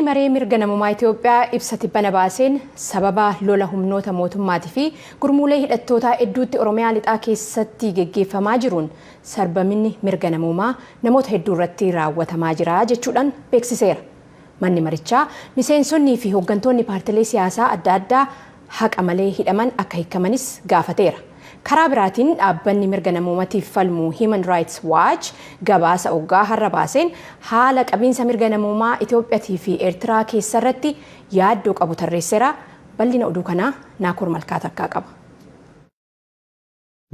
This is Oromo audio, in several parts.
Maree mirga namummaa Itoophiyaa ibsa tibbana baaseen sababa lola humnoota mootummaatii fi gurmuulee hidhattootaa hedduutti Oromiyaa lixaa keessatti geggeeffamaa jiruun sarbaminni mirga namummaa namoota hedduu irratti raawwatamaa jira jechuudhaan beeksiseera. Manni marichaa miseensonnii fi hooggantoonni paartilee siyaasaa adda addaa haqa malee hidhaman akka hiikkamanis gaafateera. Karaa biraatiin dhaabbanni mirga namoomatiif falmu Human Rights Watch gabaasa oggaa har'a baaseen haala qabiinsa mirga namoomaa Itoophiyaatii fi Eertiraa keessarratti yaaddoo qabu tarreesseera. Bal'ina oduu kanaa Naakoor Malkaa takkaa qaba.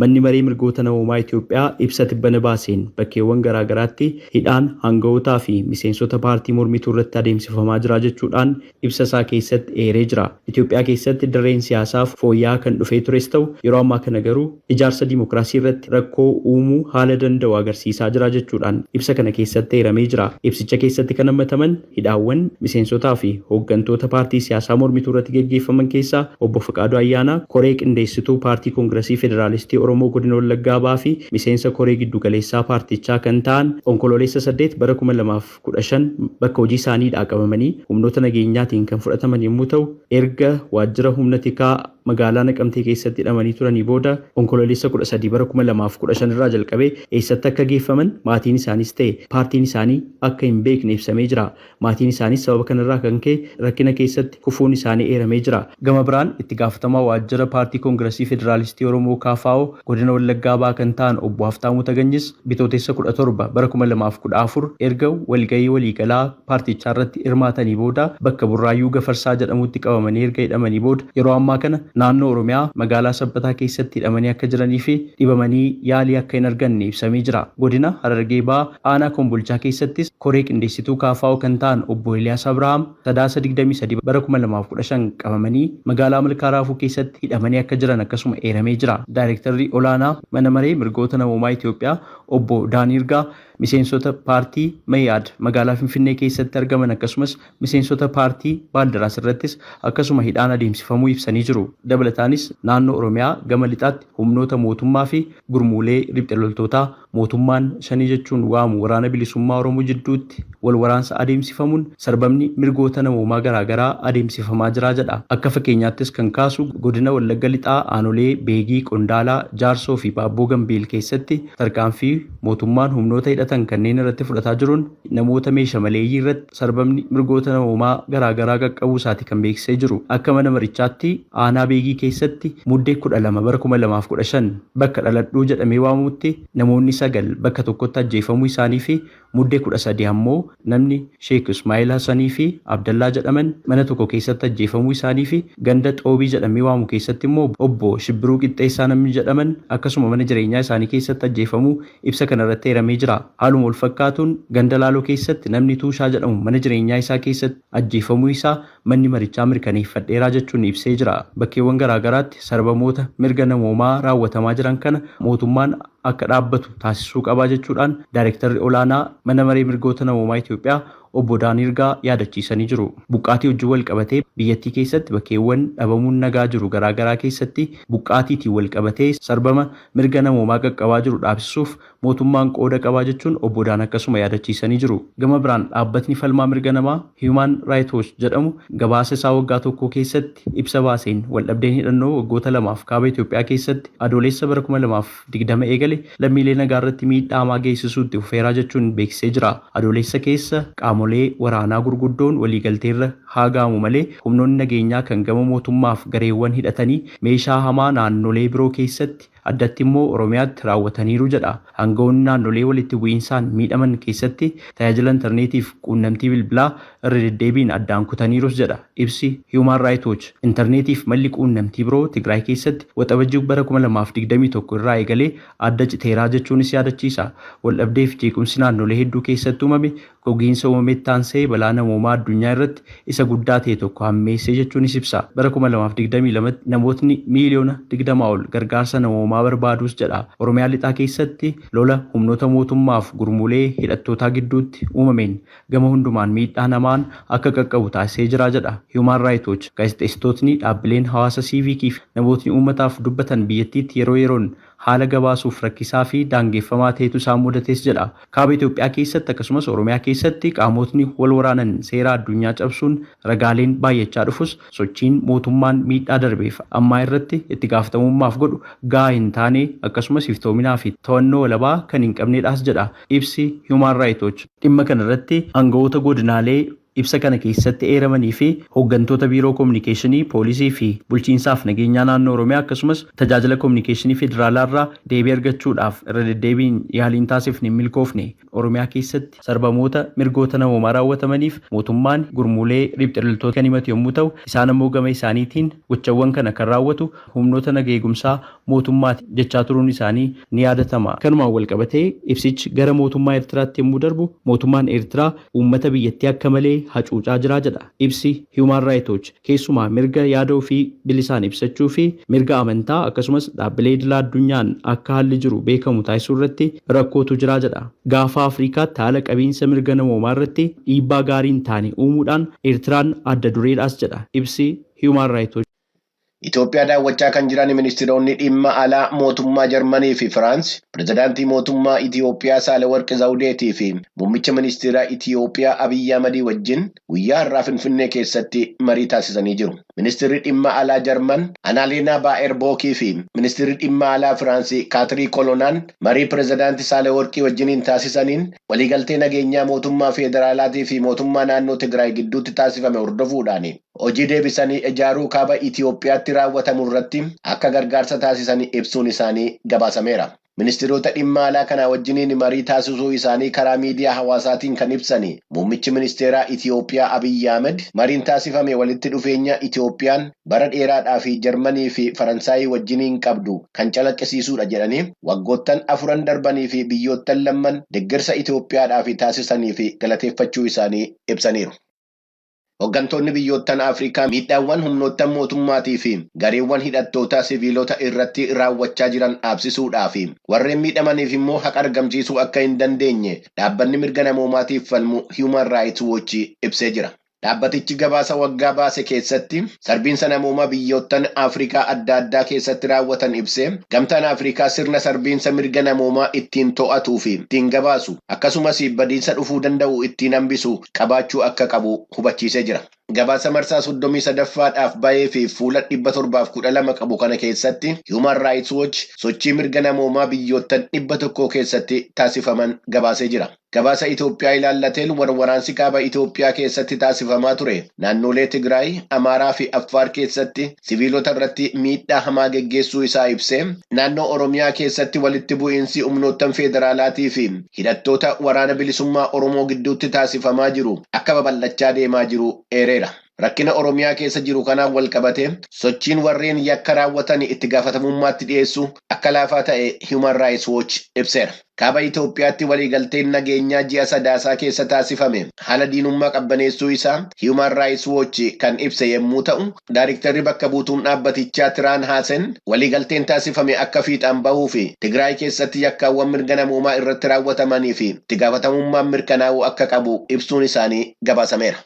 Manni maree mirgoota namoomaa Itoophiyaa ibsa tibbana baaseen bakkeewwan garaa garaatti hidhaan hanga'ootaa fi miseensota paartii mormituu irratti adeemsifamaa jira jechuudhaan ibsa isaa keessatti eeree jira. Itoophiyaa keessatti dirreen siyaasaa fooyya'aa kan dhufee tures ta'u, yeroo ammaa kana garuu ijaarsa diimokiraasii irratti rakkoo uumuu haala danda'u agarsiisaa jira jechuudhaan ibsa kana keessatti eeramee jira. Ibsicha keessatti kan hammataman hidhaawwan miseensotaa fi hooggantoota paartii siyaasaa mormituu irratti geggeeffaman keessaa obbo Fiqaaduu Ayyaanaa, koree qindeessituu paartii Koongiresii Federaalistii Oromoo godina Wallaggaa Bahaa fi miseensa koree giddu galeessaa paartichaa kan ta'an, Onkololeessa 8 bara 2015 bakka hojii isaaniidhaa qabamanii humnoota nageenyaatiin kan fudhataman yommuu ta'u, erga waajjira humna tikaa magaalaa Naqamtee keessatti hidhamanii turanii booda Onkololeessa 13 bara 2015 irraa jalqabee eessatti akka geeffaman maatiin isaaniis ta'e paartiin isaanii akka hin beekne ibsamee jira. Maatiin isaaniis sababa kanarraa kan ka'e rakkina keessatti kufuun isaanii eeramee jira. Gama biraan itti gaafatamaa waajjira paartii Koongirasii Federaalistii Oromoo KFO godina Wallaggaa Bahaa kan ta'an obbo Haftaamuu Taganyis Bitootessa 17 bara 2014 erga walgahii waliigalaa paartichaa irratti hirmaatanii booda bakka Burraayyuu Gafarsaa jedhamutti qabamanii erga hidhamanii booda yeroo ammaa kana naannoo Oromiyaa magaalaa Sabbataa keessatti hidhamanii akka jiranii fi dhibamanii yaalii akka hin arganne ibsamee jira. Godina Harargee Bahaa aanaa Kombolchaa keessattis koree qindeessituu KFO kan ta'an obbo Eeliyaas Abrahaam Sadaasa 23 bara 2015 qabamanii magaalaa Malkaa Raafuu keessatti hidhamanii akka jiran akkasuma eeramee jira. Daayirektarri olaanaa Mana Maree Mirgoota Namoomaa Itoophiyaa obbo Daaniirgaa miseensota paartii Meyi'aad magaalaa Finfinnee keessatti argaman akkasumas miseensota paartii Baaldaraas irrattis akkasuma hidhaan adeemsifamuu ibsanii jiru. Dabalataanis naannoo Oromiyaa gama lixaatti humnoota mootummaa fi gurmuulee ripxe loltootaa mootummaan Shanee jechuun waamu Waraana Bilisummaa Oromoo jidduutti wal waraansa adeemsifamuun sarbamni mirgoota namoomaa garaa garaa adeemsifamaa jira jedha. Akka fakkeenyaattis kan kaasu godina Wallagga Lixaa aanolee Beegii, Qondaalaa, Jaarsoo fi Baabboo Gambeel keessatti tarkaanfii mootummaan humnoota hidhatan kanneen irratti fudhataa jiruun namoota meesha maleeyyii irratti sarbamni mirgoota namoomaa garaa garaa qaqqabuu isaati kan beeksisee jiru. Akka mana marichaatti aanaa Beegii keessatti Muddee 12 bara 2015 bakka Dhaladhuu jedhamee waamamutti namoonni 9 bakka tokkotti ajjeefamuu isaanii fi Muddee 13 ammoo namni Sheek Ismaa'eel Hasanii fi Abdallaa jedhaman mana tokko keessatti ajjeefamuu isaanii fi ganda Xoobii jedhamee waamu keessatti immoo obbo Shibbiruu Qixxeessaa namni jedhaman akkasuma mana jireenyaa isaanii keessatti ajjeefamuu ibsa kana irratti eeramee jira. Haaluma walfakkaatuun ganda Laaloo keessatti namni Tuushaa jedhamu mana jireenyaa isaa keessatti ajjeefamuu isaa manni marichaa mirkaneeffadheeraa jechuun ibsee jira. Bakkeewwan garaa garaatti sarbamoota mirga namoomaa raawwatamaa jiran kana mootummaan akka dhaabbatu taasisuu qabaa jechuudhaan Daayirektarri Olaanaa Mana Maree Mirgoota Namoomaa Itoophiyaa Obbo Daaniirgaa yaadachiisanii jiru. Buqqaatii wajjin walqabatee biyyattii keessatti bakkeewwan dhabamuun nagaa jiru garaa garaa keessatti buqqaatiitiin walqabatee sarbama mirga namoomaa qaqqabaa jiru dhaabsisuuf mootummaan qooda qabaa jechuun Obbo Daan akkasuma yaadachiisanii jiru. Gama biraan dhaabbatni falmaa mirga namaa Human Right Watch jedhamu gabaasa isaa waggaa tokkoo keessatti ibsa baaseen waldhabdeen hidhannoo waggoota lamaaf kaaba Itoophiyaa keessatti Adooleessa bara 2020 eegale lammiilee nagaa irratti miidhaa hamaa geessisuu itti fufeeraa jechuun beeksisee jira. Adooleessa keessa qaamolee waraanaa gurguddoon waliigalteerra haa ga'amu malee humnoonni nageenyaa kan gama mootummaaf gareewwan hidhatanii meeshaa hamaa naannolee biroo keessatti addatti immoo Oromiyaatti raawwataniiru jedha. Aanga'oonni naannolee walitti bu'iinsaan miidhaman keessatti tajaajila intarneetiif quunnamtii bilbilaa irra deddeebiin addaan kutaniirus jedha ibsi Human Rights Watch. Intarneetiif malli quunnamtii biroo Tigraay keessatti Waxabajjii bara 2021 irraa eegalee adda citeeraa jechuunis yaadachiisa. Waldhabdeef jeequmsi naannolee hedduu keessatti uumame gogiinsa uumametti aansee balaa namoomaa addunyaa irratti isa guddaa ta'e tokko hammeessee jechuunis ibsa. Bara 2022tti namootni miiliyoona 20 ol gargaarsa namoomaa barbaaduus jedha. Oromiyaa Lixaa keessatti lola humnoota mootummaaf gurmuulee hidhattootaa gidduutti uumameen gama hundumaan miidhaan hamaan akka qaqqabu taasisee jira jedha Human Rights Watch. Gaazexeessitootni, dhaabbileen hawaasa siiviikii fi namootni uummataaf dubbatan biyyattiitti yeroo yeroon haala gabaasuuf rakkisaa fi daangeffamaa ta'etu isaan mudates jedha. Kaaba Itoophiyaa keessatti akkasumas Oromiyaa keessatti qaamotni wal waraanan seera addunyaa cabsuun ragaaleen baay'achaa dhufus, sochiin mootummaan miidhaa darbeef ammaa irratti itti gaafatamummaaf godhu gahaa hin taane, akkasumas iftoominaa fi to'annoo walabaa kan hin qabnedhaas jedha ibsi Human Rights Watch. Dhimma kana irratti aangawoota godinaalee ibsa kana keessatti eeramanii fi hooggantoota biiroo koominikeeshinii, poolisii fi bulchiinsaaf nageenyaa naannoo Oromiyaa, akkasumas tajaajila koominikeeshinii federaalaa irraa deebii argachuudhaaf irra deddeebiin yaaliin taasifne hin milkoofne. Oromiyaa keessatti sarbamoota mirgoota namoomaa raawwatamaniif mootummaan gurmuulee riphxe loltoota kan himatu yommuu ta'u, isaan ammoo gama isaaniitiin gochawwan kana kan raawwatu humnoota naga eegumsaa mootummaati jechaa turuun isaanii ni yaadatama. Kanumaan wal qabatee ibsichi gara mootummaa Eertiraatti yommuu darbu, mootummaan Eertiraa uummata biyyattii akka malee hacuucaa jira jedha ibsi Human Rights Watch. Keessumaa mirga yaada ofii bilisaan ibsachuu fi mirga amantaa, akkasumas dhaabbilee idilaa addunyaan akka haalli jiru beekamu taasisuu irratti rakkootu jira jedha. Gaafa Afrikaatti haala qabiinsa mirga namoomaa irratti dhiibbaa gaarii hin taane uumuudhaan Eertiraan adda dureedhaas jedha ibsi Human Rights Watch. Itoophiyaa daawwachaa kan jiran ministeeronni dhimma alaa mootummaa Jarmanii fi Firaans pirezidaantii mootummaa Itoophiyaa Saahilawarqi Zawudeetii fi muummicha ministeeraa Itoophiyaa Abiyyi Ahmadii wajjin guyyaa har'aa Finfinnee keessatti marii taasisanii jiru. Ministeerri dhimma alaa Jarman Anaaleenaa Baa'erbookii fi ministeerri dhimma alaa Firaans Kaatirii Kolonaan marii pirezidaantii Saahilawarqii wajjiniin taasisaniin waliigaltee nageenyaa mootummaa federaalaatii fi mootummaa naannoo Tigraay gidduutti taasifame hordofuudhaan hojii deebisanii ijaaruu kaaba Itoophiyaatti raawwatamu irratti akka gargaarsa taasisan ibsuun isaanii gabaasameera. Ministeerota dhimma alaa kana wajjiniin marii taasisuu isaanii karaa miidiyaa hawaasaatiin kan ibsan muummichi ministeeraa Itoophiyaa Abiyyi Ahmed, mariin taasifame walitti dhufeenya Itoophiyaan bara dheeraadhaa fi Jarmanii fi Faransaayii wajjiniin qabdu kan calaqqisiisudha jedhanii, waggoottan 4 darbanii fi biyyoottan lamman deeggarsa Itoophiyaadhaaf taasisanii fi galateeffachuu isaanii ibsaniiru. Hooggantoonni biyyoottan Afrikaa miidhaawwan humnoottan mootummaatii fi gareewwan hidhattootaa siviilota irratti raawwachaa jiran dhaabsisuudhaa fi warreen miidhamaniif immoo haqa argamsiisuu akka hin dandeenye dhaabbanni mirga namoomaatiif falmu Human Rights Watch ibsee jira. Dhaabbatichi gabaasa waggaa baase keessatti sarbiinsa namoomaa biyyoottan Afrikaa adda addaa keessatti raawwatan ibsee, gamtaan Afrikaa sirna sarbiinsa mirga namoomaa ittiin to'atuu fi ittiin gabaasu, akkasumas badiinsa dhufuu danda'u ittiin hambisu qabaachuu akka qabu hubachiisee jira. Gabaasa marsaa 33ffaadhaaf bahee fi fuula 712 qabu kana keessatti Human Rights Watch sochii mirga namoomaa biyyoottan 100 keessatti taasifaman gabaasee jira. Gabaasa Itoophiyaa ilaallateen waraansi kaaba Itoophiyaa keessatti taasifamaa ture naannolee Tigraay, Amaaraa fi Affaar keessatti siviilota irratti miidhaa hamaa geggeessuu isaa ibsee, naannoo Oromiyaa keessatti walitti bu'iinsi humnoottan federaalaatii fi hidhattoota waraana bilisummaa Oromoo gidduutti taasifamaa jiru akka babal'achaa deemaa jiru eereera. Rakkina Oromiyaa keessa jiru kanaan wal qabate sochiin warreen yakka raawwatan itti gaafatamummaatti dhiyeessu akka laafaa ta'e Human Rights Watch ibseera. Kaaba Itoophiyaatti waliigalteen nageenyaa ji'a Sadaasaa keessa taasifame haala diinummaa qabbaneessuu isaa Human Rights Watch kan ibse yommuu ta'u, daayiriktarri bakka buutuun dhaabbatichaa Tiraan Haasen waliigalteen taasifame akka fiixaan bahuu fi Tigraay keessatti yakkaawwan mirga namoomaa irratti raawwatamanii fi itti gaafatamummaan mirkanaa'uu akka qabu ibsuun isaanii gabaasameera.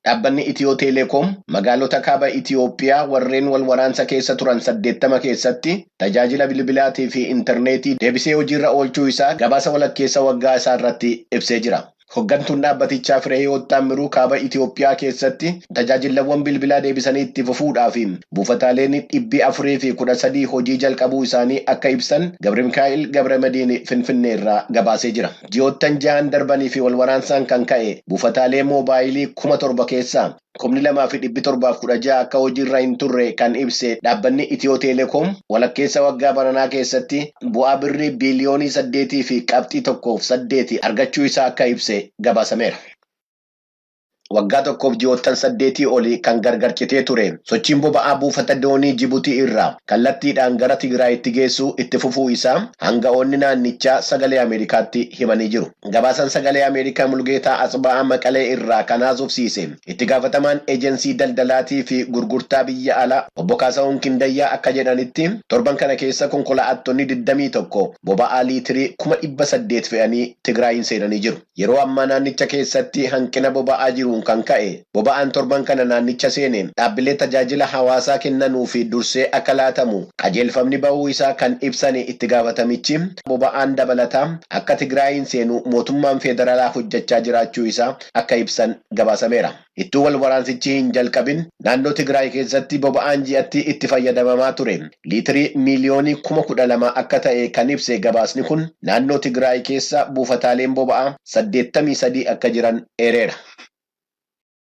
Dhaabbanni Itiyoo Teleekoom magaalota kaaba Itiyoophiyaa warreen wal waraansa keessa turan 80 keessatti tajaajila bilbilaatii fi intarneetii deebisee hojiirra oolchuu isaa gabaasa walakkeessa waggaa isaa irratti ibsee jira. Hooggantuun dhaabbatichaa Fireehiwoot Taammiruu kaaba Itiyoophiyaa keessatti tajaajilawwan bilbilaa deebisanii itti fufuudhaa fi buufataaleen 413 hojii jalqabuu isaanii akka ibsan Gabri Mikaa'el Gabramadiin Finfinnee irraa gabaasee jira. Ji'oottan 6 darbanii fi wal waraansaan kan ka'e buufataalee moobaayilii 7,000 keessaa 2,716 akka hojiirra hin turre kan ibse dhaabbanni Itiyoo Teleekoom, walakkeessa waggaa baranaa keessatti bu'aa birrii biiliyoonii 8.18 argachuu isaa akka ibse gabaasameera. Waggaa tokkoof ji'oottan 8 olii kan gargar citee ture sochiin boba'aa buufata doonii Jibuutii irraa kallattiidhaan gara Tigraayitti geessu itti fufuu isaa hanga'oonni naannichaa Sagalee Ameerikaatti himanii jiru. Gabaasan Sagalee Ameerikaa Mulgeetaa Asba'aa Maqalee irraa kan haasofsiise itti gaafatamaan ejensii daldalaatii fi gurgurtaa biyya alaa obbo Kaasahuun Kindayyaa akka jedhanitti, torban kana keessa konkolaattonni 21 boba'aa liitirii 800,000 fe'anii Tigraayin seenanii jiru. Yeroo ammaa naannicha keessatti hanqina boba'aa jiruun jiruun kan ka'e boba'aan torban kana naannicha seene dhaabbilee tajaajila hawaasaa kennanuu fi dursee akka laatamu qajeelfamni ba'uu isaa kan ibsan itti gaafatamichi, boba'aan dabalataa akka Tigraayiin seenu mootummaan federaalaa hojjechaa jiraachuu isaa akka ibsan gabaasameera. Ittuu wal waraansichi hin jalqabin naannoo Tigraay keessatti boba'aan ji'atti itti fayyadamamaa ture liitirii 12,000,000 akka ta'e kan ibse gabaasni kun, naannoo Tigraay keessa buufataaleen boba'aa 83 akka jiran eereera.